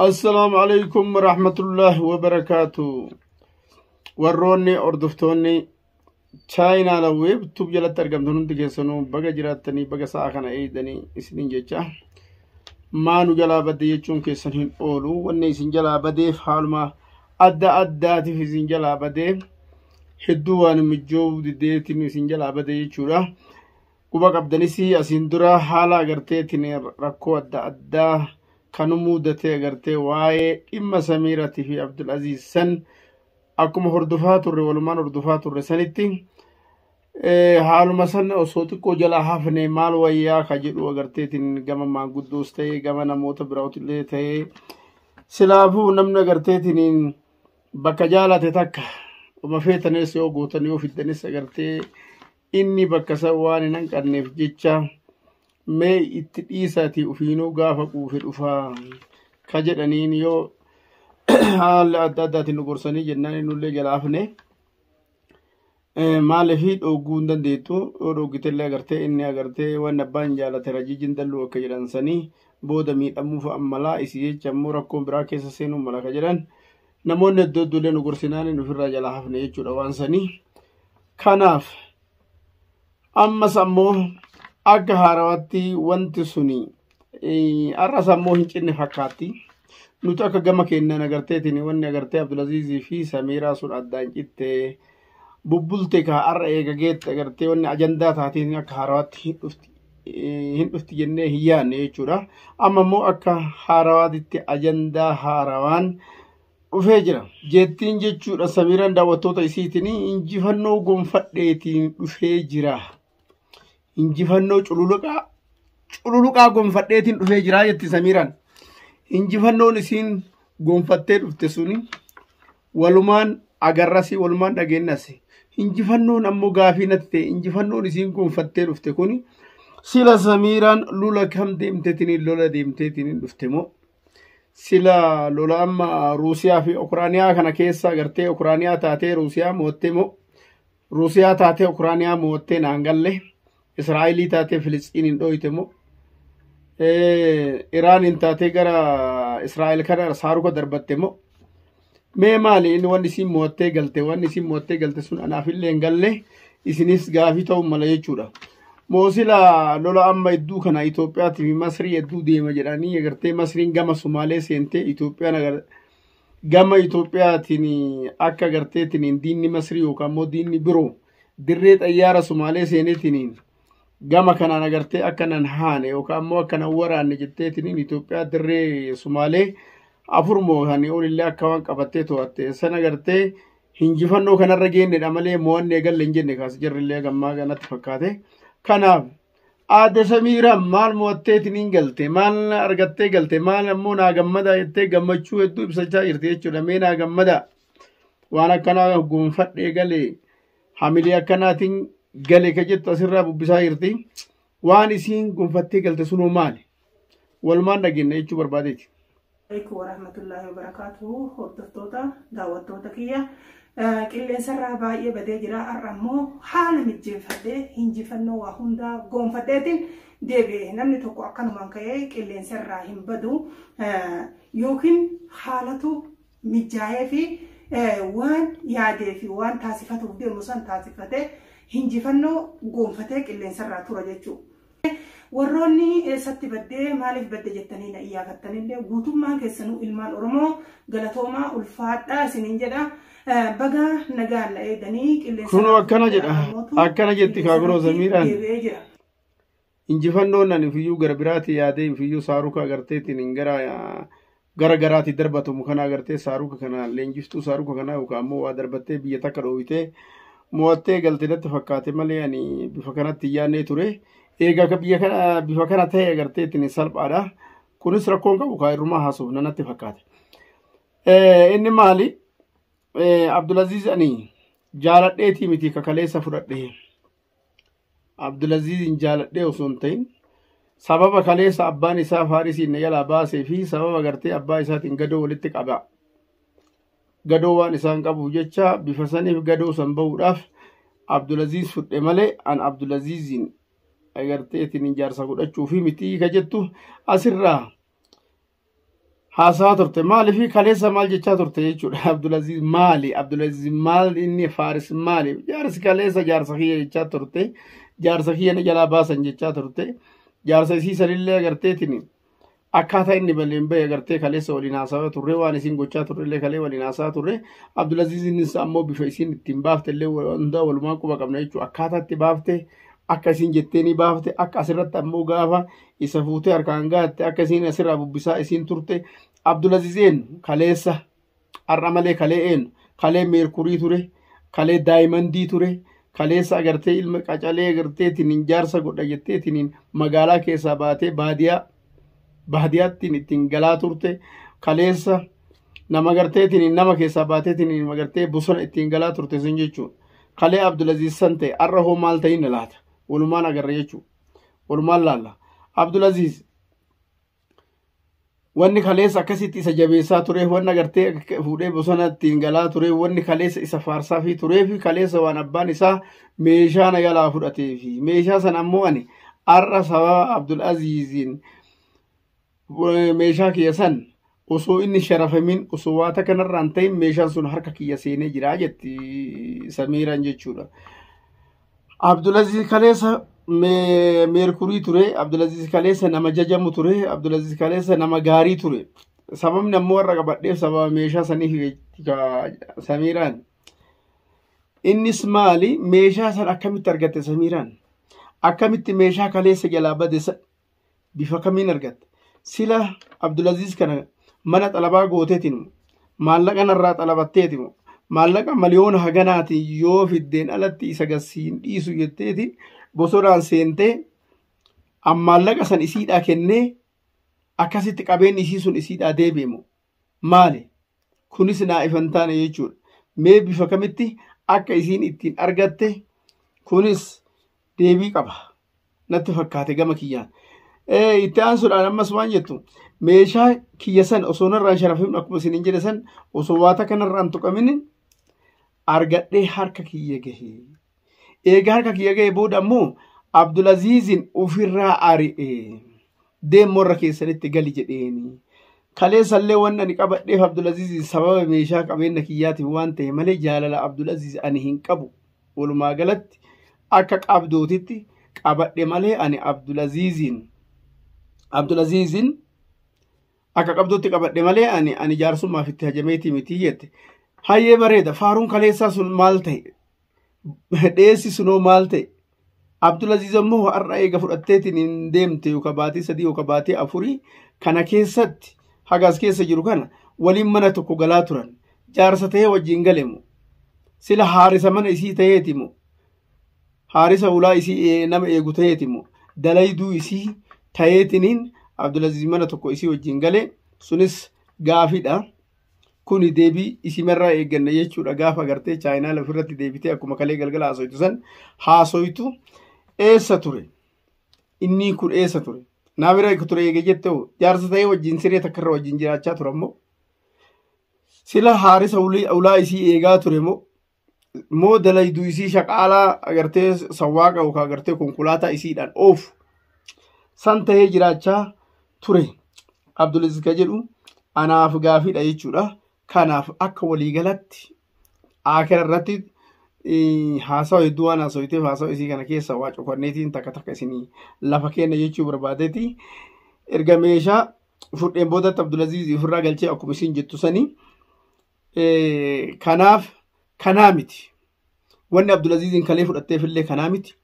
Assalaamu alaikum warahmatullahi wabarakaatu. Warroonni hordoftoonni chaayinaa weebtuub jalatti argamtan hundi keessanuu baga jiraattanii, baga sa'a kana eegdanii isiniin jecha. Maanu jalaa badde jechuun keessan hin oolu. Wanni isin jalaa badeef haaluma adda addaatiif isin jalaa badee, hedduu waan mijjoo diddeetiin isin jalaa bade jechuudha. Quba qabdanis asiin dura haala agarteetiin rakkoo adda addaa kan mudate agartee waa'ee dhimma Samiiraatii fi Abdulaziz san akkuma hordofaa turre, walumaan hordofaa turre sanitti, haaluma san osoo xiqqoo jalaa hafne maal wayyaa ka jedhu agarteetiin gama maanguddoos ta'ee gama namoota birootillee ta'ee, silaafuu namni agarteetiin bakka jaalate takka uma feetanis yoo gootan yoo fiddanis agartee inni bakka san waan hin hanqanneef jecha mee itti dhiisaatii ufiinuu gaafa quufe dhufaa ka jedhaniin yoo haala adda addaatiin nu gorsanii jennaan nullee jala hafne. Maaliif dhooguu hin dandeettu? Yoo dhoogitellee agartee inni agartee waan abbaan jaalate rajiijin dalluu akka jedhan sanii booda miidhamuuf ammalaa isii jecha ammoo rakkoon biraa keessa seenuu mala ka jedhan namoonni iddoo iddoolee nu gorsinaan ofirraa jala hafne jechuudha waan sanii. Kanaaf ammas ammoo akka haarawaatti wanti suni har'as ammoo hin cinne fakkaatti. Nuti akka gama keenyan agarteetiin wanni agartee Abdulaziizii fi Samiiraa sun addaan cittee bubbulte ka har'a eega geette agartee wanni ajandaa taateen akka haarawaatti hin dhufti jennee hin yaadne jechuudha. Amma immoo akka haarawaatitti ajandaa haarawaan dhufee jira. Jettiin jechuudha Samiiraan daawwattoota isiitiin injifannoo gonfadheetiin dhufee jira. Injifannoo cululuqaa cululuqaa gonfadheetiin dhufee jira jetti Samiiraan. Injifannoon isiin gonfattee dhufte suni walumaan agarrasi, walumaan dhageenyas. Injifannoon ammoo gaafii natti ta'e, injifannoon isiin gonfattee dhufte kuni sila Samiiraan lola kam deemteetiin, lola deemteetiin dhufte moo, sila lola amma Ruusiyaa fi Ukraaniyaa kana keessa agartee Ukraaniyaa taatee Ruusiyaa moottee moo, Ruusiyaa taatee Ukraaniyaa moottee naan galle, Israa'elii taatee Filistiiniin dhoyte moo, Iraaniin taatee gara Israa'el kana saaruka darbatte moo, mee maali inni wanni isiin mo'attee galte? Wanni isiin mo'attee galte sun anaafillee hin galle, isinis gaafii ta'uu mala jechuudha. Moosila lola amma hedduu kana Itoophiyaatii fi Masrii hedduu deema jedhanii agartee Masriin gama Sumaalee seentee Itoophiyaan gama Itoophiyaatiin akka agarteetiin diinni Masrii yookaan immoo diinni biroo dirree xayyaara Sumaalee seeneetiin gama kanaan agartee akka nan haane yookaan immoo akka nan waraanne jetteetiin Itoophiyaa dirree Sumaalee afur moo'anii olillee akka waan qabattee to'atte sana agartee hinjifannoo kanarra geennedha malee mo'annee galle hin jenne kaas jarrillee gammaa kanatti fakkaate. Kanaaf aadde Samiiraan maal mo'atteetiin hin galte, maal argattee galte, maal ammoo naa gammadaa jettee gammachuu hedduu ibsachaa jirti jechuudha. Mee naa gammadaa, waan akkanaa gonfadhee galee, hamilee akkanaatiin gale ka jettu asirraa bubbisaa jirti. Waan isiin gonfattee galte sunoo maali? Walumaan dhageenya jechuu barbaadeeti. Alaikum warahmatullahi wabarakatuh. Hordoftoota, daawwattoota kiyya, qilleensarraa baay'ee badee jira. Har'a immoo haala mijjeeffadhee injifannoo waa hundaa goonfadheetiin deebi'e. Namni tokko akkanumaan ka'ee qilleensarraa hin badu, yookiin haalatu mijaa'ee fi waan yaadee fi waan taasifatuuf deemu san taasifatee injifannoo goonfatee qilleensarraa tura jechuudha. Warroonni eessatti baddee, maaliif badde jettanii na iyyaafattanillee, guutummaan keessanuu ilmaan Oromoo galatoomaa, ulfaadhaa isiniin jedha. Baga nagaan na eeganii qilleensa. Kunoo akkana jedha. Akkana jetti kaabiroo Samiiraan. Deebi'ee jira. Injifannoon ani fiyyuu gara biraatti yaadee fiyyuu saaruka agarteetiin gara garaatti darbatamu kana agartee saaruka kana leenjiftuu saaruka kana yookaan ammoo waa darbattee biyya takka dhoowwitee mo'attee galte natti fakkaate malee ani bifa kanatti hin yaadnee ture. Egaa akka biyya kana bifa kana ta'e agarteetiin salphaadha. Kunis rakkoon qabu kaa irrumaa haasofna natti fakkaate. Inni maali? Abdulaziz ani jaaladheetii miti kakaleessa fudhadhe. Abdulazizin jaaladhee osoo hin ta'in sababa kaleessa abbaan isaa Faarisiin na jalaa baasee fi sababa gartee abbaa isaatiin gadoo walitti qaba. Gadoo waan isaan qabuuf jecha bifa saniif gadoo san bahuudhaaf Abdulaziz fudhe malee an Abdulazizin agarteetiin jaarsa godhachuu fi miti ka jettu asirraa. Haasaa turte maaliif kaleessa maal jechaa turte jechuudha. Abdulaziz maali? Abdulaziz maal inni Faaris maali? Jaarsi kaleessa jaarsa kiyya jechaa turte. Jaarsa kiyya na jalaa baasan jechaa turte. Jaarsa isii sanillee agarteetiin akkaataa inni baleen bahe agartee kaleessa waliin haasawaa turre, waan isiin gochaa turre illee kalee waliin haasawaa turre. Abdulazizinis ammoo bifa isiin ittiin baafte illee hundaa walumaan quba qabna jechuudha. Akkaataa itti baafte, akka isiin jettee ni baafte, akka asirratti ammoo gaafa isa fuutee harkaan gaatte akka isiin asirraa bubbisaa isiin turte. Abdulaziz eenyu kaleessa har'a malee kalee eenyu? Kalee meerkurii ture, kalee daayimandii ture. Kaleessa agartee ilma qacalee agarteetiin jaarsa godha jetteetiin magaalaa keessaa baatee baadiyaa baadiyaattiin ittiin galaa turte. Kaleessa nama agarteetiin nama keessaa baateetiin agartee bosona ittiin galaa turte sun jechuudha. Kalee Abdulaziz san ta'e har'a hoo maal ta'in laata? Walumaan agarra jechuudha. Walumaan laalla. Abdulaziz wanni kaleessa akkasitti isa jabeessaa ture, wanni agartee fuudhee bosona ittiin galaa ture, wanni kaleessa isa faarsaa fi turee fi kaleessa waan abbaan isaa meeshaa na jalaa fudhatee fi meeshaa sana ammoo ani har'a sababa Abdulaziziin meeshaa kiyya san osoo inni sharafamin, osoo waa takka narraan ta'in meeshaan sun harka kiyya seenee jira jetti Samiiraan jechuudha. Abdulaziz kaleessa meerkurii ture, Abdulaziz kaleessa nama jajamu ture, Abdulaziz kaleessa nama gaarii ture. Sababni ammoo warra qabadheef sababa meeshaa saniif Samiiraan. Innis maali? Meeshaa san akkamitti argatte Samiiraan? Akkamitti meeshaa kaleessa jalaa bade bifa kamiin argatte? Sila Abdulaziz kana mana xalabaa gooteetiin maallaqa narraa xalabatteeti maallaqa miliyoona haganaatiin yoo fiddeen alatti isa gasiin dhiisu jetteetiin bosonaan seentee maallaqa san isiidhaa kennee akkasitti qabeenyi isii sun isiidhaa deebi'emu maali? Kunis naa ifan taane jechuudha. Mee bifa kamitti akka isiin ittiin argatte kunis deebii qaba natti fakkaate gama kiyyaan. Itti aansuudhaan ammas waan jettu, meeshaa kiyya san osoo narraan sharafin, akkuma isiniin jedhe san, osoo waa takka narraan tuqamin argadhee harka kiyya gahe. Eega harka kiyya gahe booda ammoo Abdulaziizin ofirraa ari'e. Deem warra keessanitti gali jedheeni. Kaleessallee wanni ani qabadheef Abdulaziizin sababa meeshaa qabeenya kiyyaatiif waan ta'e malee jaalala Abdulaziz ani hin qabu. Walumaa galatti akka qabdootitti qabadhe malee ani Abdulaziizin akka qabdootti qabadhe malee ani jaarsummaaf itti hajameetii miti jette. Hayyee bareeda, faaruun kaleessaa sun maal ta'e? Dheessi sunoo maal ta'e? Abdulaziz ammoo har'a eega fudhatteetiin hin deemte yookaan baatii 3 yookaan baatii 4 kana keessatti hagaas keessa jiru kana waliin mana tokko galaa turan. Jaarsa ta'ee wajjin galemu. Sila haarisa mana isii ta'eeti moo? Haarisa ulaa isii nama eegu ta'eeti moo? Dalayduu isii ta'eetiniin Abdulaziz mana tokko isii wajjin gale sunis gaafiidha. Kuni deebii isimarraa eegganna jechuudha. Gaafa agartee chaayinaa ofirratti deebitee akkuma kalee galgala haasoytu san haasoytu eessa ture? Inni kun eessa ture? Naa bira ture eege jette hoo jaarsa ta'ee wajjin siree takkarra wajjin jiraachaa ture ammoo? Sila haarisa ulaa isii eegaa ture moo? Moo dalayduu isii shaqaalaa agartee sawwaaqa yookaan agartee konkolaataa isiidhaan oofu san ta'ee jiraachaa ture? Abdulaziz ka jedhu anaaf gaafiidha jechuudha. Kanaaf akka waliigalatti akira irratti haasawa hedduu waan haasawoteef haasawa isii kana keessa waa cokanneetiin takka takka isinii lafa kenna jechuu barbaadeeti. Erga meeshaa fudheen boodatti Abdulaziz ofirraa galchee akkuma isin jettu sanii kanaaf kanaa miti. Wanni Abdulaziziin kalee fudhatteefillee kanaa miti.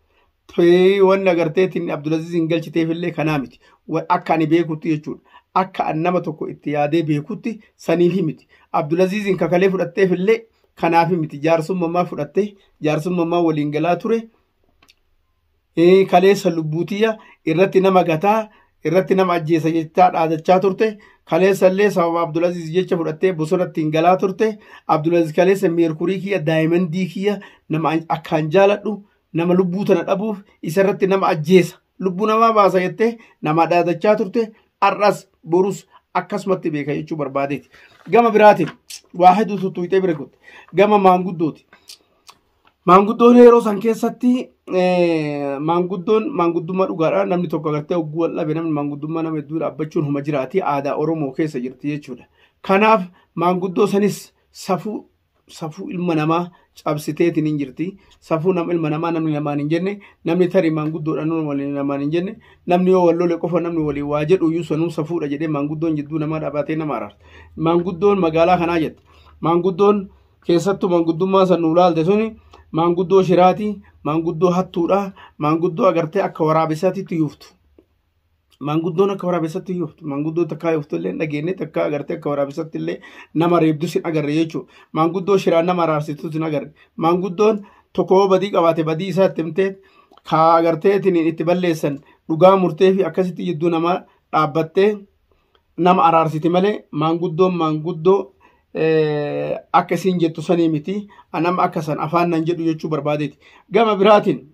Wanni agarteetiin Abdulaziziin galchiteefillee kanaa miti. Akka ani beekutti jechuudha. Akka an nama tokko itti yaadee beekutti saniifi miti. Abdulaziziin kakalee fudhatteefillee kanaafi miti. Jaarsummaa fudhattee jaarsummaa waliin galaa ture. Kaleessa lubbuutiyya irratti nama gataa irratti nama ajjeesa jechaa dhaadachaa turte. Kaleessallee sababa Abdulaziz jecha fudhattee bosonatti hin galaa turte. Abdulaziz kaleessa meerkurii kiyya, daayimandii kiyya, nama akkaan jaaladhu, nama lubbuu tana dhabuuf isarratti nama ajjeesa, lubbuu namaa baasa jettee nama dhaadachaa turte. Har'as borus akkasumatti beeka jechuu barbaadeeti. Gama biraatiin waa hedduu tuttuqxee bira kutte. Gama maanguddooti. Maanguddoon yeroo san keessatti maanguddoon maanguddummaa dhugaadha. Namni tokko agartee hogguu wal dhabe namni maanguddummaa nama hedduu dhaabbachuun huma jiraati. Aadaa Oromoo keessa jirti jechuudha. Kanaaf maanguddoo sanis safuu ilma namaa cabsiteetiin hin jirti. Safuu nama ilma namaa namni namaan hin jenne, namni tarii maanguddoodhaan waliin namaan hin jenne, namni yoo wal lole qofa namni waliin waa jedhu iyyuu sanuu safuudha jedhee maanguddoon jidduu namaa dhaabatee nama araarsa. Maanguddoon magaalaa kanaa jette. Maanguddoon keessattuu maanguddummaa san nuu laalte suni maanguddoo shiraati, maanguddoo hattuudha, maanguddoo agartee akka waraabessaatti yuuftu. Maanguddoon akka waraabessatti yuuftu. Maanguddoo takkaa yuuftu illee hin dhageenye, takkaa agartee akka waraabessatti illee nama reebdus hin agarre jechuudha. Maanguddoo shiraan nama araarsitus hin agarre. Maanguddoon tokko yoo badii qabaate badii isaa itti himtee kaa agartee itti balleessan dhugaa murtee fi akkasitti jidduu nama dhaabbattee nama araarsiti malee maanguddoon maanguddoo akka isiin jettu sanii miti. Anama akka san afaan nan jedhu jechuu barbaadeeti. Gama biraatiin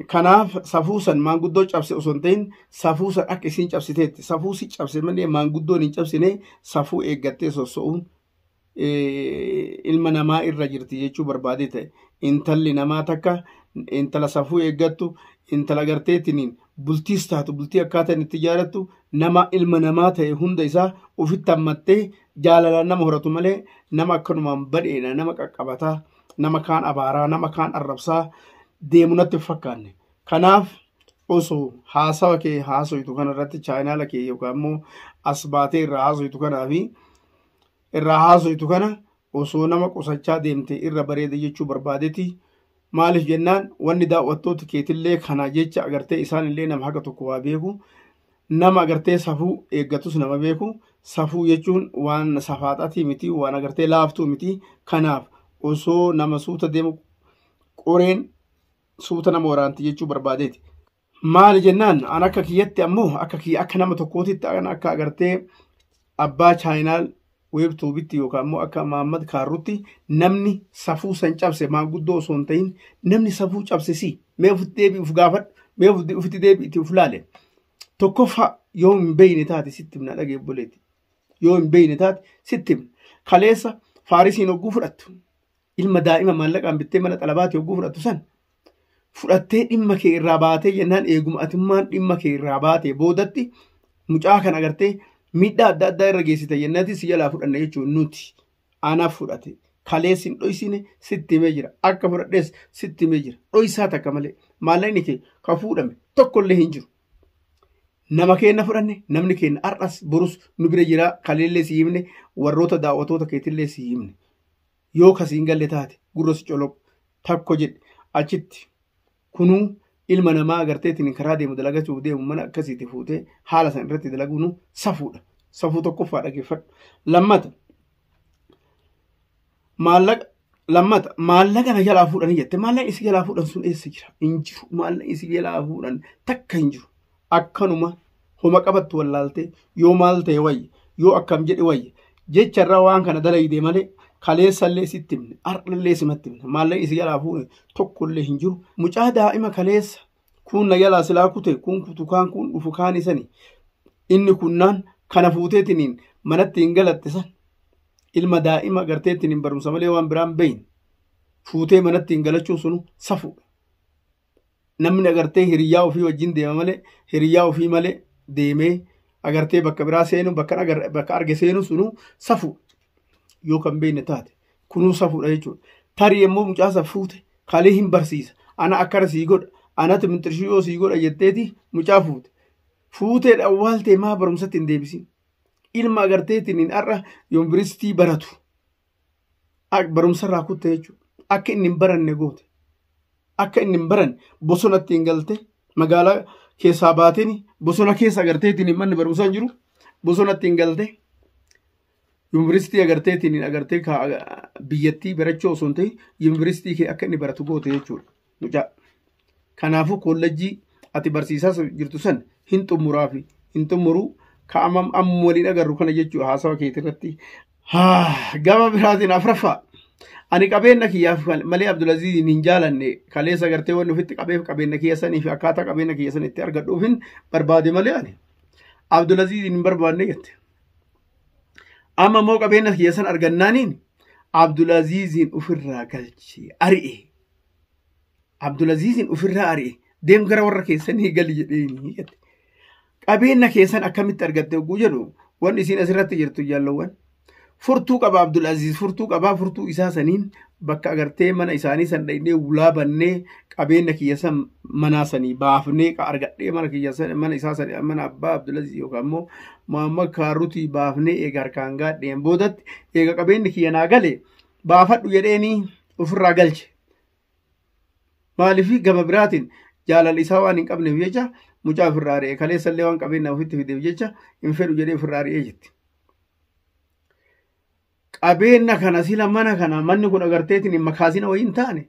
kanaaf safuu san maanguddoo cabse osoo hin ta'in safuu san akka isiin cabsiteetti. Safuu si cabse malee maanguddoon hin cabsine, safuu eeggattee sosso'uun ilma namaa irra jirti jechuu barbaadee ta'e. Intalli namaa takka intala safuu eeggattu, intala garteetiniin bultiis taatu bultii akkaataan itti jaalattu nama ilma namaa ta'e hunda isaa ofitti hammattee jaalalaan nama horatu malee nama akkanumaan badheedha, nama qaqqabataa, nama kaan abaaraa, nama kaan arrabsaa deemu natti hin fakkaanne. Kanaaf osoo haasawa kee haasoytu kanarratti chaayinaala kee yookaan immoo as baatee irraa haasoytu kanaa fi irraa haasoytu kana osoo nama qusachaa deemte irra bareeda jechuu barbaadeeti. Maaliif jennaan wanni daawwattoota keetillee kana jecha agartee isaanillee nama haga tokko waa beeku, nama agartee safuu eeggatus nama beeku. Safuu jechuun waan safaaxatii miti, waan agartee laaftuu miti. Kanaaf osoo nama suuta deemu qoreen suuta nama waraanti jechuu barbaadeeti. Maali jennaan an akka kiyyatti ammoo akka kiyya akka nama tokkootitti an akka agartee abbaa chaayinaal weebtuubitti yookaan immoo akka Mahammad Kaarrutti namni safuu san cabse maanguddoo osoo hin ta'in namni safuu cabse si mee ofitti deebi'i uf gaafadhu, mee ofitti deebi'i uf laale. Tokkoffaa yoo hin beeyne taate sitti himna, dhagee obboleetti. Yoo hin beeyne taate sitti himna. Kaleessa Faarisiin hogguu fudhattu, ilma daa'ima maallaqaan bittee mana xalabaati hogguu fudhattu san fudhattee dhimma kee irraa baatee jennaan eeguma atummaan dhimma kee irraa baatee boodatti mucaa kan agartee miidhaa adda addaa irra geessite jennati si jalaa fudhanne jechuun nuti anaaf fudhate. Kaleessi hin dhoysine, sitti himee jira, akka fudhadhees sitti himee jira. Dhoysaa takka malee maallaqni kee ka fuudhame tokkollee hin jiru. Nama keenna fudhanne, namni keenna har'as borus nu bira jira. Kaleellee si himne, warroota daawwattoota keetillee si himne. Yoo kasii hin galle taate gurra si coloqu takko jedhe achitti kunuu ilma namaa agarteetiin karaa deemu dalagachuuf deemu mana akkasiitti fuutee haala san irratti dalaguun safuudha. Safuu tokkoffaa dhageeffadhu. Lammata maallaqa, lammata maallaqa na jalaa fuudhanii jette. Maallaqni isi jalaa fuudhan sun eessa jira? Hin jiru. Maallaqni isi jalaa fuudhan takka hin jiru. Akkanuma homa qabattu wallaaltee yoo maal ta'e wayya, yoo akkam jedhe wayya jecha irraa waan kana dalayde malee kaleessallee sitti himne, har'allee simatti himne, maallaqni isi jalaa fuudhe tokkollee hin jiru. Mucaa daa'ima kaleessa kun na jalaa silaa kute, kun kutu kaan kun dhufu kaan isani inni kunnaan kana fuuteetiniin manatti hin galatte san ilma daa'ima garteetiniin barumsa malee waan biraan beyin fuutee manatti hin galachuun sunu safuudha. Namni agartee hiriyyaa ofii wajjin deema malee hiriyyaa ofii malee deemee agartee bakka biraa seenu, bakka arge seenu sunu safuudha. Yoo kan beekne taate kunuu safuudha jechuudha. Tarii immoo mucaa san fuute kalee hin barsiisa, ana akkana sii godha, anatu minxirshii yoo sii godha jetteeti mucaa fuute. Fuutee awwaaltee maa barumsatti hin deebisin? Ilma agarteetiin hin har'a yuunivarsiitii baratu barumsarraa kutte jechuudha. Akka inni hin baranne goote. Akka inni hin baranne bosonatti hin galte, magaalaa keessaa baateen bosona keessa agarteetiin manni barumsaa hin jiru, bosonatti hin galte. Yuunivarsiitii agarteetiin agartee biyyattii barachuu osoo hin ta'in yuunivarsiitii kee akka inni baratu goote jechuudha. Mucaa. Kanaafuu kollejjii ati barsiisaa jirtu san hin xumuraa fi hin xumuruu ka amma waliin agarru kana jechuudha haasawa keetii irratti. Gama biraatiin afraffaa. Ani qabeenya kiyyaaf malee Abdulaziz hin jaalanne. Kaleessa agartee wanni ofitti qabeef qabeenya kiyya sanii fi akkaataa qabeenya kiyya san itti argadhuufin barbaade malee ani Abdulaziz hin barbaanne jette. Amma immoo qabeenya kiyya san argannaaniin Abdulaziiziin ofirraa galche ari'e. Abdulaziiziin ofirraa ari'e. Deem gara warra keessanii gali jedheeni jette. Qabeenya keessan akkamitti argatte hogguu jedhu wanni isiin asirratti jirtu jaallawwan. Furtuu qaba Abdulaziz, furtuu qabaa, furtuu isaa saniin bakka agartee mana isaanii san dhaynee ulaa bannee qabeenya kiyya san manaa sanii baafnee argadhee mana kiyya san mana isaa san mana abbaa Abdulaziz yookaan immoo Muhammad Kaarrutii baafnee eega harkaan gaadheen boodatti eega qabeenyi kiyya naa gale baafadhu jedheenii ofirraa galche. Maaliif gama biraatiin jaalala isaa waan hin qabneef jecha mucaa ofirraa ari'e, kaleessallee waan qabeenya ofitti fideef jecha hin fedhu jedhee ofirraa ari'ee jetti. Qabeenya kana sila mana kana manni kun agarteetiin makaasina wayii hin taane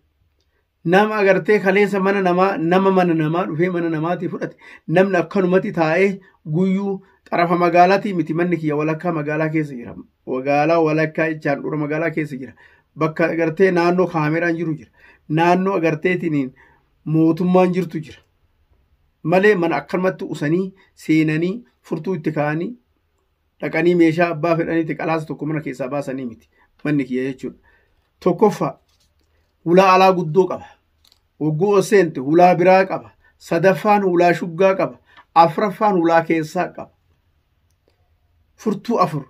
nama agartee kaleessa mana namaa nama mana namaa dhufee mana namaatii fudhate namni akkanumatti taa'ee guyyuu xarafa magaalaatii miti, manni kiyya walakkaa magaalaa keessa jira. Magaalaa walakkaa jechaan dura magaalaa keessa jira. Bakka agartee naannoo kaameraan jiru jira. Naannoo agarteetiin mootummaan jirtu jira. Malee mana akkanumatti usanii seenanii furtuu itti kaa'anii dhaqanii meeshaa abbaa fedhaniitti qalaasa tokko mana keessaa baasanii miti manni kiyya jechuudha. Tokkoffaa hulaa alaa guddoo qaba. Hogguu ol seente hulaa biraa qaba. Sadaffaan hulaa shuggaa qaba. Afraffaan hulaa keessaa qaba. Furtuu afur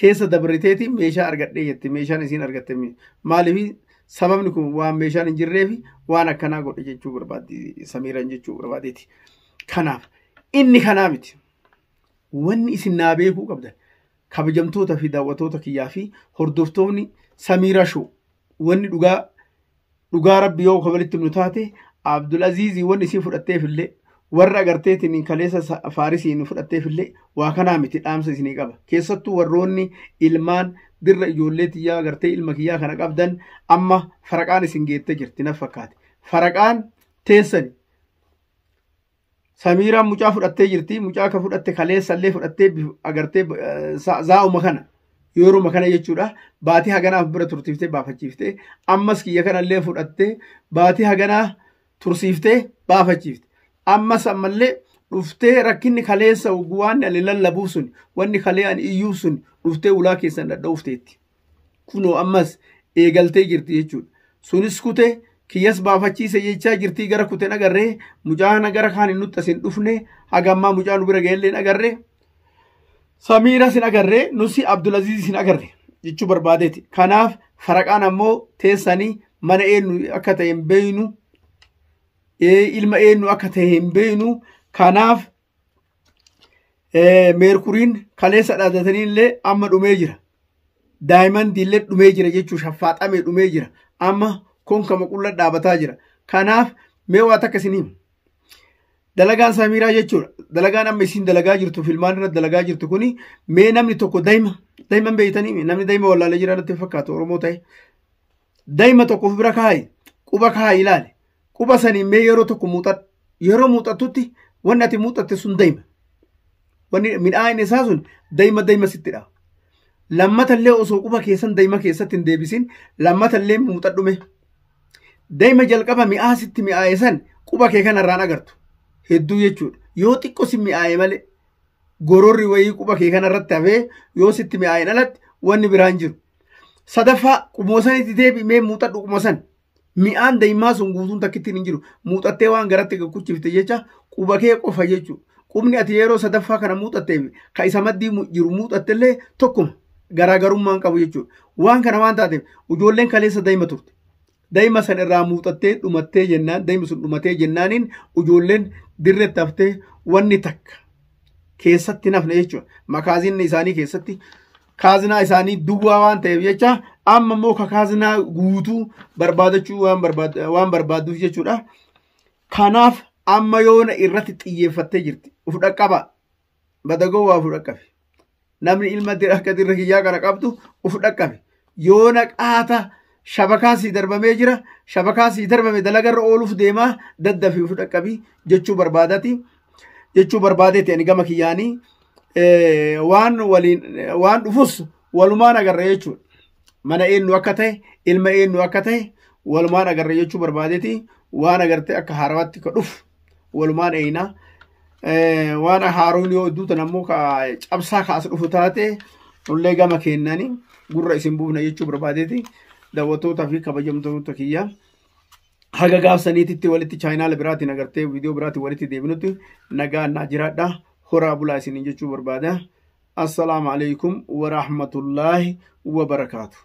keessa dabariteetiin meeshaa argadhee jette, meeshaan isiin argatte maaliif sababni kun waan meeshaan hin jirreefi waan akkanaa godhe jechuu barbaaddi Samiiraan jechuu barbaadeeti. Kanaaf inni kanaa miti. Wanni isin naa beekuu qabdan kabajamtoota fi daawwattoota kiyyaa fi hordoftoonni Samiira Show, wanni dhugaa dhugaa rabbi yoo walitti himnu taate Abdulaziizii wanni isin fudhatteef illee warra agarteetiin kaleessa Faarisiin fudhatteef illee waa kanaa miti, dhaamsa isinii qaba. Keessattuu warroonni ilmaan dirra ijoollee tiyyaa agartee ilma kiyyaa kana qabdan amma faraqaan isin geettee jirti na fakkaate. Faraqaan teessani. Samiiraan mucaa fudhattee jirti. Mucaa ka fudhatte kaleessallee fudhattee agartee zaa'uma kana yeruma kana jechuudha. Baatii haganaaf bira tursiiftee baafachiiftee ammas kiyya kanallee fudhattee baatii haganaa tursiiftee baafachiifte. Ammas ammallee dhuftee rakkinni kaleessa waan ani lallabuuf sun wanni kalee ani iyyuuf sun dhuftee ulaa keessan dhadha'uuf teetti. Kunoo ammas eegaltee jirti jechuudha. Sunis kutee kiyyas baafachiise jechaa jirtii, gara kuteen agarree mucaan gara kaan hin nutti asin dhufne, haga ammaa mucaan nu bira ga'ellee hin agarree. Samiiras hin agarree, nusi Abdulaziz hin agarre jechuu barbaadeeti. Kanaaf faraqaan ammoo teessanii mana eenyu akka ta'e hin beeynu, ilma eenyu akka ta'e hin beeynu. Kanaaf meerkuriin kaleessa dhaadatanii illee amma dhumee jira. Daayimandii illee dhumee jira jechuu shaffaaxamee dhumee jira. Amma konkama qulla dhaabataa jira. Kanaaf mee waa takka isin himu. Dalagaan Samiiraa jechuudha. Dalagaan amma isin dalagaa jirtu filmaan irra dalagaa jirtu kuni mee namni tokko daa'ima daa'ima beeytanii namni daa'ima wallaalee jira natti fakkaatu Oromoo ta'e. Daa'ima tokko of bira kaayi, quba kaayi ilaali. Quba saniin mee yeroo tokko muuxadhu. Yeroo muuxattutti wanni ati muuxatte sun daa'ima. Wanni midhaan isaa sun daa'ima daa'ima sittidha. Lammatallee osoo quba keessan daa'ima keessatti hin deebisin lammatallee muuxadhume. Daa'ima jalqaba mi'aa sitti mi'aaye san quba kee kanarraan agartu. Hedduu jechuudha. Yoo xiqqoo si mi'aaye malee gororri wayii quba kee kanarratti hafee yoo sitti mi'aayen alatti wanni biraan jiru. Sadaffaa qubuma sanitti deebi'ee muuxadhu qubuma san. Mi'aan daa'imaa sun guutuun takkittiin hin jiru. Muuxattee waan garatti kuchifte jecha quba kee qofa jechuudha. Qubni ati yeroo sadaffaa kana muuxatteef ka isa maddii jiru muuxattellee tokkuma garaagarummaan qabu jechuudha. Waan kana waan taateef ijoolleen kaleessa daa'ima turte. Daa'ima san irraa muuxattee dhumattee jennaan daa'imni sun dhumatee jennaaniin ijoolleen dirreetti haftee wanni takka keessatti nafne jechuudha. Makaazinni isaanii keessatti kaazinaa isaanii duwwaa waan ta'eef jecha amma immoo ka kaazinaa guutuu barbaadachuu waan barbaadduuf jechuudha. Kanaaf amma yoona irratti xiyyeeffattee jirti. Uf dhaqqaba. Badagoo waa uf dhaqqabe. Namni ilma akka dirra kiyyaa kana qabdu uf dhaqqabe. Yoona qaata shabakaa sii darbamee jira. Shabakaa sii darbame dalagarra ooluuf deemaa daddafii uf dhaqqabi jechuu barbaadati. Jechuu barbaadeeti ani gama kiyyaanii waan waliin waan dhufus walumaan agarra jechuudha. Mana eenyu akka ta'e, ilma eenyu akka ta'e walumaan agarra jechuu barbaadeeti, waan agartee akka haarawaatti ka dhufu walumaan eeyna. Waan haaroon yoo iddoo tan ammoo ka cabsaa kaas dhufu taate Nullee gama keennaani gurra isin buufna jechuu barbaadeeti daawwattootaa fi kabajamtoota kiyya. Haga gaafsaniititti walitti chaayinaala biraatiin agartee viidiyoo biraatiin walitti deebinutti nagaa naa jiraadha. Horaa bulaa isiniin jechuu barbaada. Assalaamu alaikum wa rahmatullaahi wa barakaatu.